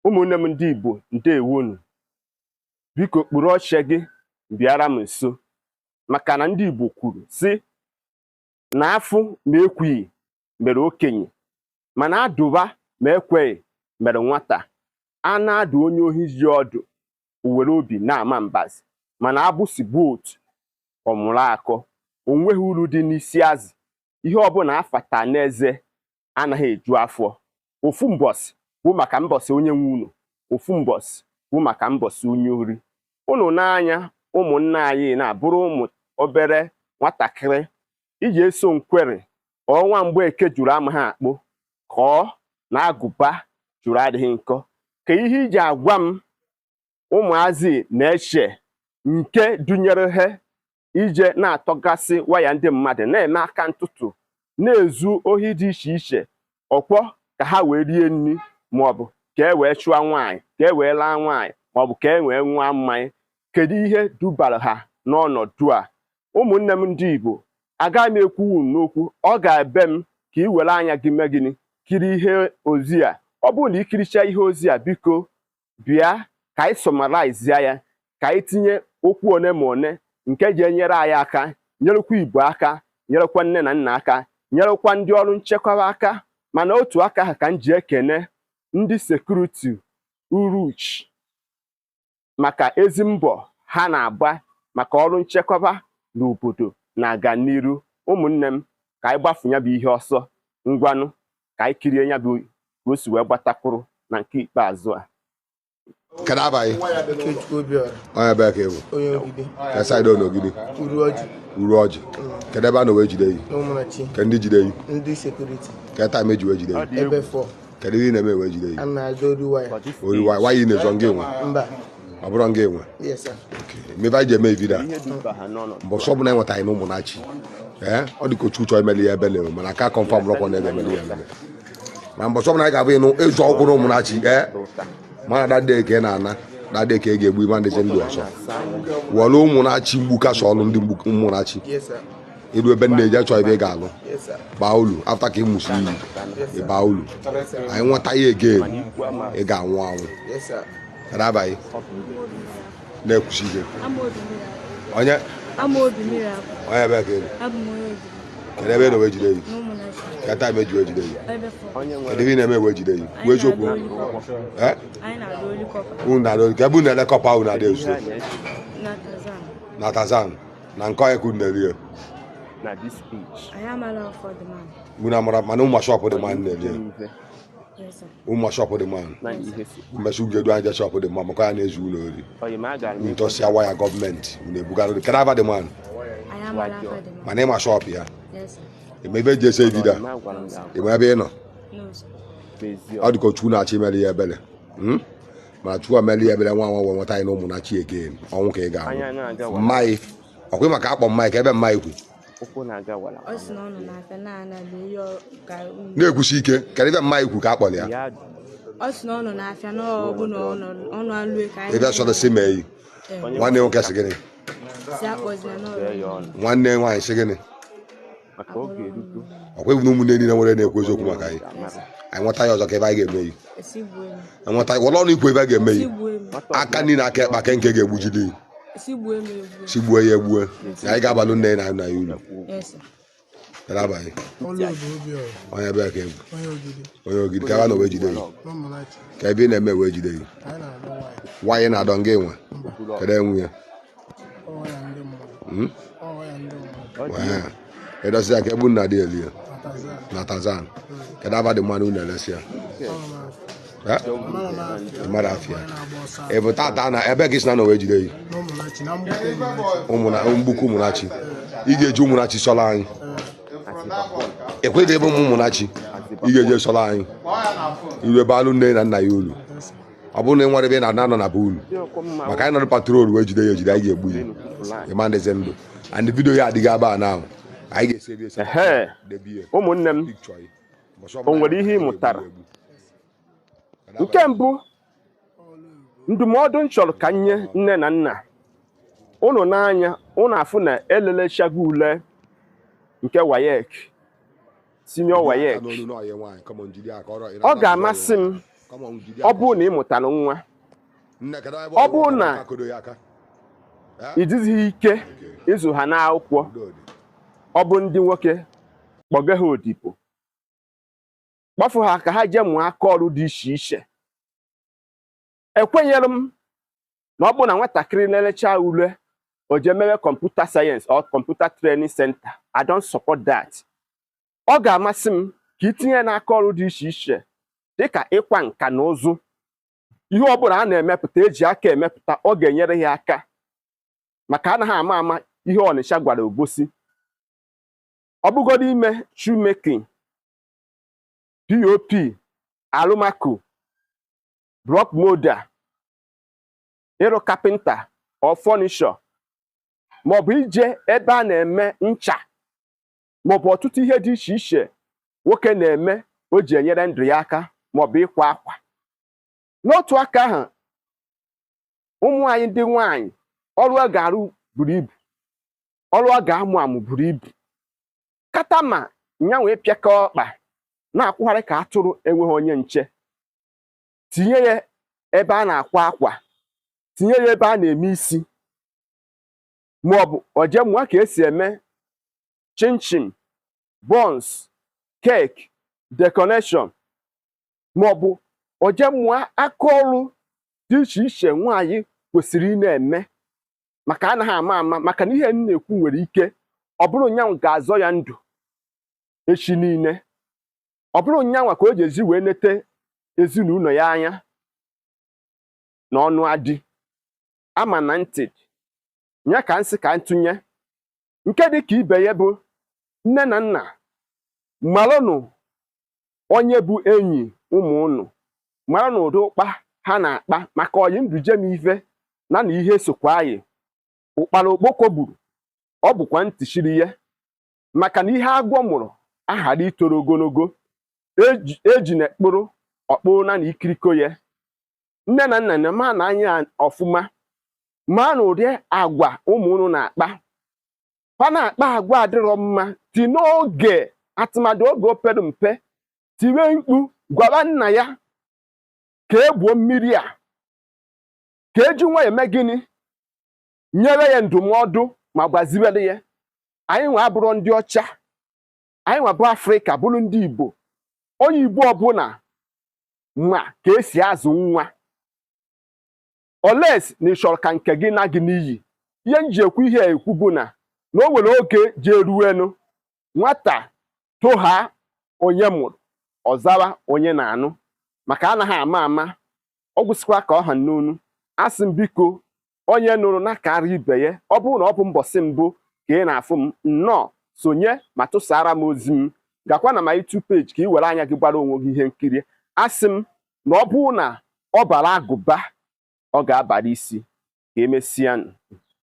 Ụmụnne m ndị Igbo, ndewonu. Biko, kpụrụ oche gị bịara m nso, maka na ndị Igbo kwuru sị na afụ ma ekwughị mere okenye, mana adụba ma ekweghị mere nwata. A na-adụ onye ohi ji ọdụ were obi na-ama mbazi, mana agbụsị gbuo otu ọmụrụ akọ, o nweghị uru dị n'isi azụ. Ihe ọbụla afata n'eze anaghị eju afọ. Ofu mbọsị bụ maka mbọsị onye nwe unu, ofu mbọsị bụ maka mbọsị onye ori. Unu n'anya, ụmụnne anyị na-abụrụ ụmụ obere nwatakịrị iji eso nkwere ọnwa mgbeke juru amaghị akpụ ka ọ na agụba jụrụ adịghị nkọ. Ka ihe iji agwa m, ụmụazị na-eche nke dunyere ha ije na-atọgasị waya ndị mmadụ, na-eme aka ntụtụ, na-ezu ohi dị iche iche, ọkwọ ka ha wee rie nri, maọbụ ka e wee chụọ nwaanyị, ka e wee laa nwaanyị, maọbụ ka e wee ṅụọ mmanya. Kedu ihe dubara ha n'ọnọdụ a? Ụmụnne m ndị Igbo, agaghị m ekwu unu n'okwu. Ọ ga-ebe m ka ị were anya gị mee gịnị? Kiri ihe ozi a. Ọ bụrụ na ikiricha ihe ozi a, biko bịa ka anyị summarize ya, ka anyị tinye okwu one ma one nke ji enyere anyị aka, nyerekwa Igbo aka, nyerekwa nne na nna aka, nyerekwa ndị ọrụ nchekwaba aka. Mana otu aka ahụ ka m ji ekene ndị security uruch maka ezi mbọ ha na-agba maka ọrụ nchekwaba n'obodo na-aga n'iru. Ụmụnne m, ka anyị gbafu ya bụ ihe ọsọ. Ngwanụ, ka anyị kirie ya bụ ka o si wee gbatakwuru na nke ikpeazụ a. Kedu afa gị? Ikechukwu Obiora. Onye ebe ka ị bụ? Onye Ogidi. Ka side n'Ogidi? Uru Ọjị. Uru Ọjị. Kedu ebe a nọ wee jide gị? N'Ụmụnachi. Ke ndị jide gị? Ndị security. Ke time eji wee jide Ọ gị? dị egwu. Ebe 4. Kedu ihe ị na-eme wee jide gị? A na-azụ ori waya. Ori waya ị na-ezo nga enwe? Mba. Ọ bụrụ nga enwe? Yes, sir. Mebe anyị ji eme video a. Ihe duba ha n'ọnọdụ. Mbọsị ọbụla enweta anyị na Ụmụnachi, ee, ọ dị ka ochu chọọ imeli ya ebele, mana aka confirm rọkwa na ebe emeli ya emele. Ma mbọsị ọbụla anyị ga-abụ ịnụ ịzụ ọkwụ na Ụmụnachi, ee, mana dade ka ị na-ana, dade ka ị ga-egbu ime ndịzi ndụ ọzọ. Were Ụmụnachi mgbukasị ọnụ ndị Ụmụnachi. Yes, sir. Iru ebe nna eje chọọ ebe ị ga-alụ. Yes, sir. Baa ulu after ka ị mụsị iyi, ị baa ulu. Anyị nweta ya again, ị ga-anwụ anwụ. Yes, sir. Kedu afa gị? Na-ekwusi ike. Amaobi Miracle. Onye? Amaobi Miracle. Onye ebe ka ị bụ? Abụ m onye Ogidi. Kedu ebe ị nọ wee jide gị? N'Ụmụnachi. Ka time eji wee jide gị? Ebe 4. Onye Kedu nwere ihe ị na-eme wee jide gị? Kwuo eziokwu. Ee. Anyị na-adụ ori copper. Unu na-adụ ka ebe unu na-ele copper ahụ na-adị ezu? Ihe a na-eche. Na Tazan. Na Tazan na nke onye ka unu na-eri ya? Na this speech. Anyị amala ụfọdụ man. Unu amara, mana ụmụ shop dị man na-eri ya? Ihe Yes, sir. Ụmụ shop dị man. Na ihe si Mmesi ugedu anyị je shop dị mma maka ya na-ezu ụlọ ori. Oyi ma agara m. Ntọsịa waya gọọmenti unu ebugara. Kedu afa dị man? Anyị amala afa dị man. Mana ịma shop ya? Yes, sir. Ịma ebe eji ese video a? Ma gwara m gị. Ịma ebe ị nọ? No, sir. Ezi. Ọ dị ka Chukwu na-achọ imere ya ebele. Mana Chukwu emere ya ebele nwa nwa wee nweta anyị na Ụmụnachi again, ọnwụ ka ị Anya ga-anwụ. na-aga wara. Mmaị ọkwa maka akpọ mmaị ka ebe mmaị kwu. Ụkwụ na-aga wara. Ọ sị na ọ nọ n'afịa na-ana lee ihe ka unu. Na-ekwusi ike, kedu ebe mmaị kwu ka akpọrọ ya? Ya. Ọ sị na ọ nọ n'afịa na ọ bụ na ọ nọ ọ nọ alụ ka anyị. Ebe sọrọ si mee yi. Ee. Nwanne nwoke sị gịnị? Si akpọzina Bee n'ọrụ. Ya ọnụ. Nwanne nwaanyị sị gịnị? Maka oge erugo. Ọkwa ebu na ụmụnne niile nwere na-ekwu eziokwu maka anyị. Anyị nweta ya ọzọ, ka ebe anyị ga-eme yi? Esi gbuo m. Enweta were ọnụ ikwu ebe a ga-eme yi. Si gbuo m. Aka niile, aka ekpe, aka nke ga-egbujide yi. Si gbuo m egbuo. Si gbuo ya egbue na anyị ga-abalụ nne na nna ya uru. Yes, sir. Kedu afa gị? Ọlụobi Obiora. Onye ebe ka egwu? Onye Ogidi. Onye Ogidi ka ebe a nọ wee jide gị? N'Ụmụnachi. Ka ebe ị na-eme wee jide gị? Anyị na-adọ waya. Waya na-adọ nga enwe? Mba. Kedu enwe ya? Ọ waya ndị mmadụ. Ọ waya ndị mmadụ. Waya ịdọsị ya ka ebe unu na-adị elu ya? Na Tazan. Na Tazan. Kedu aba dị mmanụ unu elesi ya? Ọ nọ n'afịa. Eh? Amara m afịa. Ị mara afịa? Onye na-agba ọsọ. Ị bụ tata na ebe ka isi na nọ wee jide gị? N'Ụmụnachi, na mgbukọ Ụmụnachi. Ụmụ na mgbuku Ụmụnachi. Ị ga-eji Ụmụnachi sọrọ anyị. Ekweghị ebe ụmụ Ụmụnachi ị ga-eje sọrọ anyị iru ebe alụ nne na nna ya ulu. Ọ bụrụ na ị nwere ebe ị na-ana nọ na be ulu, maka anyị nọrọ patrol wee jide ya ejide, anyị ga-egbu ya. Ịma ndịzi ndụ and video ya adịghị aba na ahụ anyị ga-esi ebe esi. Ehe. Debe ya. Ụmụnne m, Picture ya. o nwere ihe ị mụtara? Nke mbụ, ndụmọdụ m chọrọ ka nye nne na nna unu n'anya, unu afụ na elelechago ule nke WAEC, senior WAEC. Ọ ga-amasị m Come on, jide Ọ aka. bụrụ na ị mụtara nwa, Nne, kedu ebe ọ ọ bụrụ na aka kodo ya aka? Eh? ị dịzighị ike ịzụ ha n'akwụkwọ, Udo dị. ọ bụ ndị nwoke, kpọga ha odibo, kpọfụ ha ka ha jee mụọ aka ọrụ dị iche iche. Ekwenyere m na ọ bụrụ na nwatakịrị na-elecha ule, o jee mewe computer science or computer training center. I don't support that. Ọ ga-amasị m ka itinye n'aka ọrụ dị iche iche, dịka ịkwa nka na ụzụ, ihe ọbụla a na-emepụta, eji aka emepụta. Ọ ga-enyere ya aka, maka anaghị ama ama ihe Ọnịsha gwara Obosi. Ọ bụgodo ime shoemaking, POP, alụmakụ, block molder, ịrụ carpenter or furniture, maọbụ ije ebe a na-eme ncha, maọbụ ọtụtụ ihe dị iche iche nwoke na-eme o ji enyere ndụ ya aka, maọbụ ịkwa akwa. N'otu aka ahụ, ụmụ anyị ndị nwanyị, ọrụ a ga-arụ buru ibu, ọrụ a ga-amụ amụ buru ibu kata ma nyanwa ịpịakọ ọkpa na-akwụgharị ka atụrụ enweghị onye nche. Tinye ya ebe a na-akwa akwa, tinye ya ebe a na-eme isi, maọbụ o jee mụọ ka esi eme chinchin, buns, cake, decoration, maọbụ o jee mụọ aka ọrụ dị iche iche nwaanyị kwesịrị ị na-eme, maka anaghị ama ama, maka na ihe m na-ekwu nwere ike ọ bụrụ nyanwụ ga-azọ ya ndụ echi niile, ọ bụrụ nyanwa ka o ji ezi wee nete ezinụlọ ya anya na ọnụ adị ama na ntị ya. Ka nsị ka ntụnye nke dị ka ibe ya bụ nne na nna, maranụ onye bụ enyi ụmụ unu, mara na ụdị ụkpa ha na-akpa, maka oyi ndụ jem ife na na ihe sokwa anyị. Ụkpara okpoko gburu, ọ bụkwa ntị chiri ya, maka na ihe agwọ mụrụ aghara itoro ogologo, eji na ekpụrụ ọkpụrụ na na ikiriko ya. Nne na nna na ma na anya ọfụma, ma na ụdị agwa ụmụ unu na-akpa, ha na-akpa agwa adịrọ mma dị n'oge atụmadụ oge opere mpe. Tiwe mkpu gwara nna ya ka egbuo mmiri a, ka eji nwa eme gịnị, nyere ya ndụmọdụ ma gbaziwere ya. Anyị nwa abụrụ ndị ọcha, anyị nwa bụ Afrịka, bụrụ ndị Igbo. Onye Igbo ọbụla ma ka esi azụ nwa, oles na ị chọrọ ka nke gị na gị n'iyi. Ihe m ji ekwu ihe ekwu bụ na o nwere oge ji eruenu nwata toha onye mụrụ ọzawa onye na-anụ, maka anaghị ama ama. Ọ gwụsịkwa ka ọ ha n'onu. Asị m, biko, onye nụrụ na karịa ibe ya. Ọ bụrụ na ọ bụ mbọsị mbụ ka ị na-afụ m, nnọọ, sonye ma tụsara m ozi m. Gakwa na my YouTube page ka ị were anya gị gbara onwe gị ihe nkiri. Asị m na ọ bụrụ na ọ bara agụba, ọ ga-abara isi. Ka emesịanụ.